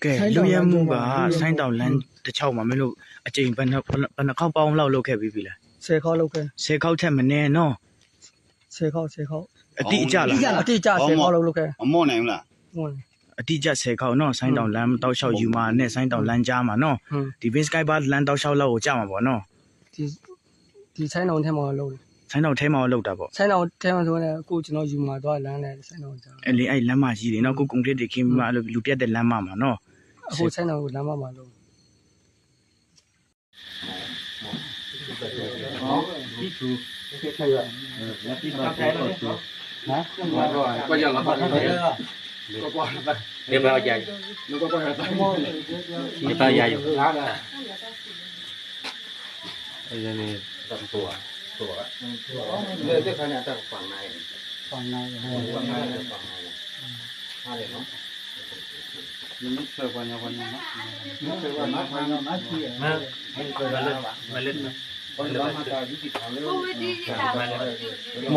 ကဲ လုပ်ရမှုက ဆိုင်းတောင်လမ်းတစ်လျှောက်မှာ မင်းတို့ အကြိမ် ဘယ်နှစ်ခေါက် ပေါင်းလောက် လုပ်ခဲ့ပြီးပြီလဲ? ဆယ်ခေါက် လုပ်ခဲ့။ ဆယ်ခေါက်ထက်မနည်းနော်။ ဆယ်ခေါက် ဆယ်ခေါက်။ အတိအကျလား။ အတိအကျ ဆယ်ခေါက် လုပ်ခဲ့။ အမော့နိုင်ဘူးလား။ အမော့နိုင်။ အတိအကျ ဆယ်ခေါက်နော်။ ဆိုင်းတောင်လမ်းတောက်လျှောက် ယူမာနဲ့ ဆိုင်းတောင်လမ်းကြားမှာနော်။ ဒီ Big Sky ဘတ်လမ်းတောက်လျှောက်လောက်ကို ကျမှာပေါ့နော်။ ဒီ ဆိုင်းတောင်ထဲမှာ လုပ်တယ်။ ဆိုင်းတောင်ထဲမှာ လုပ်တာပေါ့။ ဆိုင်းတောင်ထဲမှာဆိုရင် အခုကျွန်တော် ယူမာသွားလမ်းနဲ့ ဆိုင်းတောင်ကြား။ အဲ့လေ အဲ့လမ်းမကြီးလေနော်။ အခု ကွန်ကရစ်တွေခင်းပြီးမှ အဲ့လို လူပြတ်တဲ့လမ်းမမှာနော်။ အခု ဆိုင်းတောင်လမ်းမမှာ လုပ်တယ်။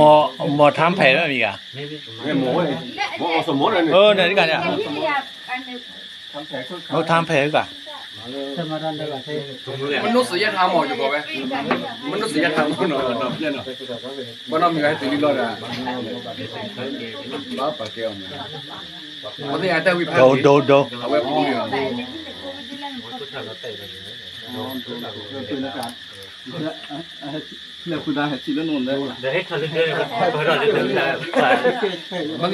မ် မ်ထမ်းဖဲးမ့ၢ်ဂ့ၤ မ့ၢ်အိၣ်စမိၣ်ဒီးန့ၣ် မ့ၢ်ထမ်းဖဲးဂ့ၤ မနုဿယထမ်းမ့ၢ် ယကီးဝဲ မနုဿယထမ်းမ့ၢ်နီၤ ပှၤနီၢ်မံၤဝဲဟဲတုၤလံလီၤဒီး ဘၣ်ပာ်ကဲအီၤမ့ၢ် ပသ့ၣ်ညါတၢ်ဝံၤဖး ဒိ ဒိ ဒိ အဝဲပူၤန့ၣ် မ့ၢ်န့ၣ်အပီၢ်ထံလီၤန့ၣ်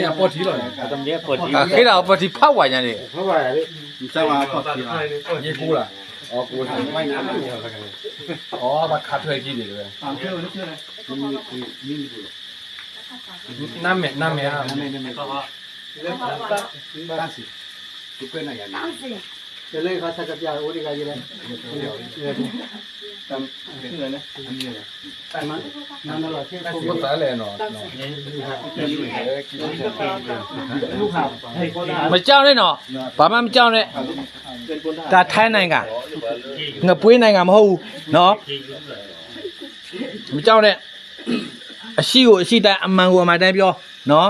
အဃ့ဒီးအပီၢ်ထံဖးဝဲညါန့ၣ် မ့ၢ်ပီၢ်ထံလီၤ အီ ဘၣ်ခးထွဲကံဒံးဝဲ နမ့ၢ် နမ့ၢ်ဧါ မကြောက်နဲ့နော် ဘာမှမကြောက်နဲ့ ဒါထိုင်းနိုင်ငံ ငပွေးနိုင်ငံမဟုတ်ဘူးနော် မကြောက်နဲ့ အရှိကိုအရှိတိုင်း အမှန်ကိုအမှန်တိုင်းပြောနော်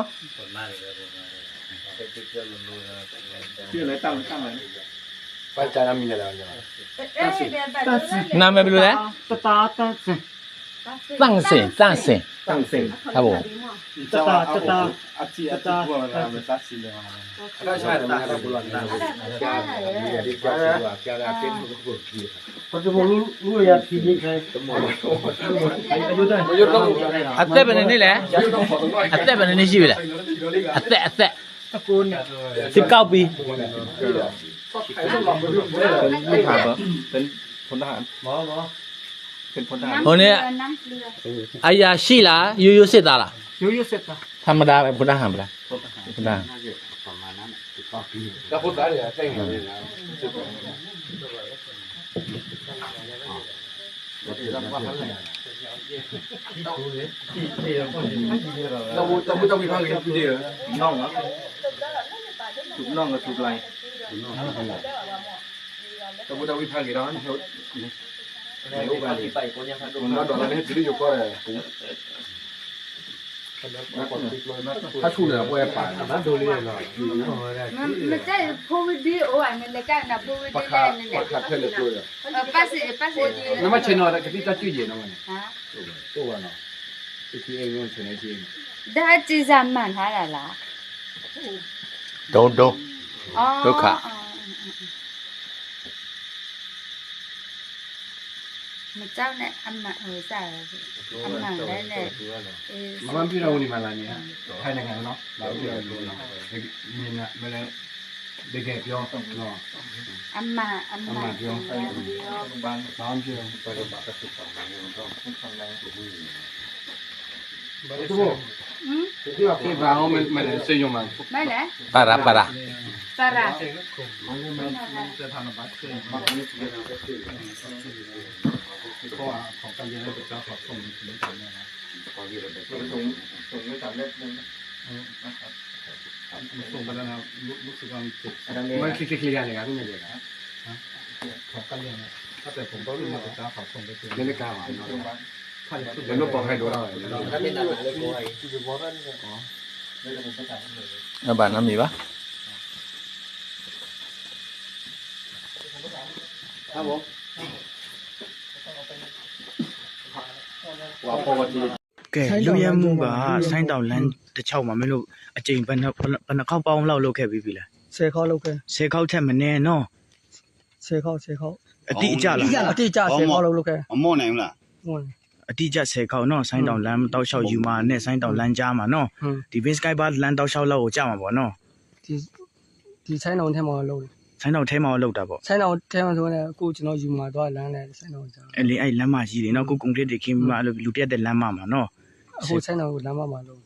နာမည်ဘယ်လိုလဲ တတာတန့်စင် တန့်စင် တန့်စင် တန့်စင် ဟုတ်ပါဘူး တတာတတာ အသက်ဘယ်နှစ်နှစ်လဲ အသက်ဘယ်နှစ်နှစ်ရှိပြီလဲ အသက် အသက် သိပ်ကောက်ပြီ ဟိုနေ့ အရာရှိလား ရိုးရိုးစစ်သားလား ရိုးရိုးစစ်သား ထမ်းမဒါပဲ ဖိတဟန်ပလား ဖိတဟန် တၢ်ဖိတၢ်ဝံၣ်ဖးဂ့ၤဒီး ဖးဆူၣ်န့ၣ် အပှဲၤပာ် မ့ၢ်တဲဖိဝံၤဒ်အိၣ်ဧါန့ၣ် လဲၤကၢ်နၤဖိဝံၤဒ်လဲၣ်န့ၣ် ပာ်ဆ့ၣ် ပာ်ဆ့ၣ် နမ့ၢ်ဆ့ၣ်နီၤ ကသံၣ်တၢ်ကၢၣ်ယဲၢ်နီၤဝဲန့ၣ် အိၣ်ဘၣ်နီၤ ဒါကစၢ်မၤနၤလၢ်လၢ် ဒိၣ်ဒိၣ် ဒိၣ်ခါ မ့ၢ်ကၠီန့ၣ် အမၤ အမၤလၢန့ၣ် မမၤပျံၤဒီးဝံၤန့ၣ်မၤလၢန့ၣ် ထိုင်နိုင်ငံနော် မၤပျံၤဒီးဝံၤန့ၣ် တကယ်ပြော အမၤ အမၤ အမၤပြော မၤပျံၤ ပါရ ပါရ ပါရ အဘၣ်နီတမံၤဘၣ် ကဲ လုၢ်ယဲၢ်မူဘၣ် ဆိုင်းတောင်လမ်းတစ်လျှောက်မှာ မ့ၢ်လို့ အကြိမ် ဘယ်နှစ်ခေါက်ပေါင်းလောက် လုပ်ခဲ့ပြီးပြီလဲ ဆယ်ခေါက်ထက်မနည်းနော် ဆယ်ခေါက် ဆယ်ခေါက် အတိအကျလား အတိအကျ ဆယ်ခေါက်လောက် လုပ်ခဲ့ အတိအကျ ဆယ်ခေါက်နော် ဆိုင်းတောင်လမ်း တောက်လျှောက် ယူမာ နဲ့ ဆိုင်းတောင်လမ်းကြားမှာနော် ဒီ Vinci Sky Bar လမ်းတောက်လျှောက်လောက်ကို ကျမှာပေါ့နော် ဒီ ဆိုင်းတောင်ထဲမှာ လုပ်တယ် ဆိုင်းတောင်ထဲမှာ လုပ်တာပေါ့ ဆိုင်းတောင်ထဲမှာ ဆိုရင် အခု ကျွန်တော် ယူမာသွားလမ်းနဲ့ ဆိုင်းတောင်ကြား အဲ့လေ အဲ့လမ်းမကြီးလေနော် အခု ကွန်ကရစ်တွေခင်းပြီးမှ အဲ့လို လူတယောက်တည်းလမ်းမမှာနော် အခု ဆိုင်းတောင်လမ်းမမှာ လုပ်